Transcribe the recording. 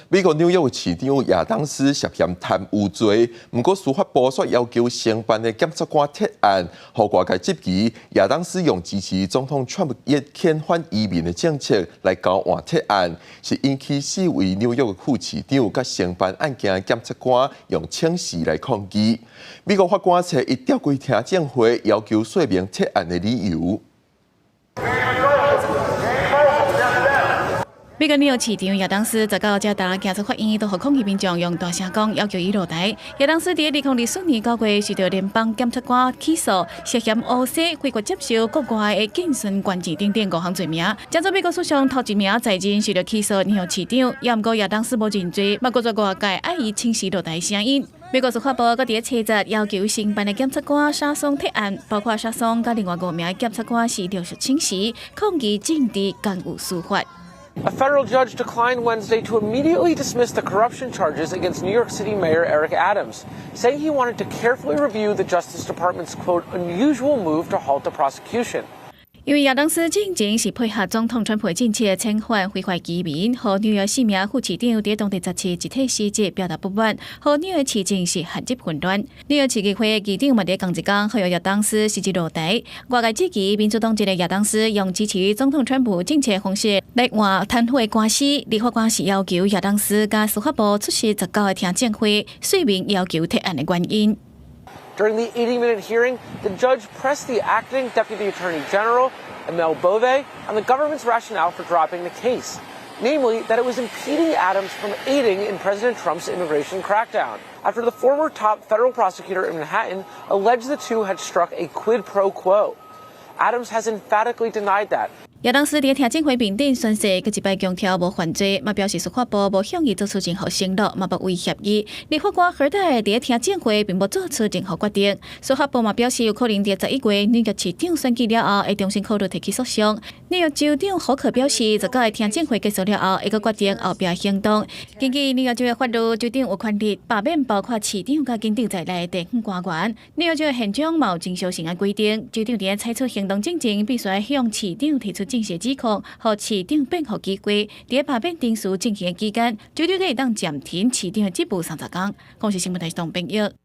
美國紐約市長亞當斯涉嫌貪污罪，毋過司法部煞要求承辦的檢察官撤案，予外界質疑亞當斯用支持總統川普遣返移民的政策來交換撤案，是引起四位紐約副市長佮承辦案件的檢察官用請辭來抗議。美國法官初一召開聽證會，要求說明撤案的理由。美國紐約市長亞當斯19才當行出法院，都予抗議民眾用大聲講要求伊落台。亞當斯佇2024年9月受到聯邦檢察官起訴，涉嫌烏洗非法接受國外的競選捐錢等等五項罪名，成做美國史上頭一名在任受到起訴紐約市長。也毋過亞當斯無認罪，嘛閣拒絕外界愛伊請辭落台聲音。美國司法部閣佇初十要求承辦的檢察官沙松撤案，包括沙松佮另外五名檢察官是陸續請辭，抗議政治干預司法。 A federal judge declined Wednesday to immediately dismiss the corruption charges against New York City Mayor Eric Adams, saying he wanted to carefully review the Justice Department's, quote, unusual move to halt the prosecution. 因為亞當斯進前是配合總統川普政策遣返非法移民，予紐約四名副市長佇當地17集體辭職表達不滿，予紐約市政是陷入混亂。紐約市議會議長嘛佇仝一工呼籲亞當斯辭職落台，外界質疑民主黨籍的亞當斯用支持總統川普政策方式來換貪腐的官司。立法官是要求亞當斯佮司法部出席19个聽證會，說明要求撤案的原因。 During the 80-minute hearing, the judge pressed the acting deputy attorney general, Emil Bove, on the government's rationale for dropping the case, namely that it was impeding Adams from aiding in President Trump's immigration crackdown, after the former top federal prosecutor in Manhattan alleged the two had struck a quid pro quo. Adams has emphatically denied that. 亞當斯佇聽證會面頂宣誓，閣一擺強調無犯罪，嘛表示司法部無向伊做出任何承諾，嘛無威脅伊。立法官何代佇聽證會並無做出任何決定。司法部嘛表示有可能佇11月紐約市長選舉了後，會重新考慮提起訴訟。紐約州長霍克表示，19个聽證會結束了後，會閣決定後壁行動。根據紐約州的法律，州長有權力罷免包括市長佮警長在內的地方官員。紐約州的憲章嘛有徵召性的規定，州長佇採取行動進前，必須向市長提出正式指控，予市長辯護機會。佇罷免程序進行的期間，州長會當暫停市長的職務30工。公視新聞台東編譯。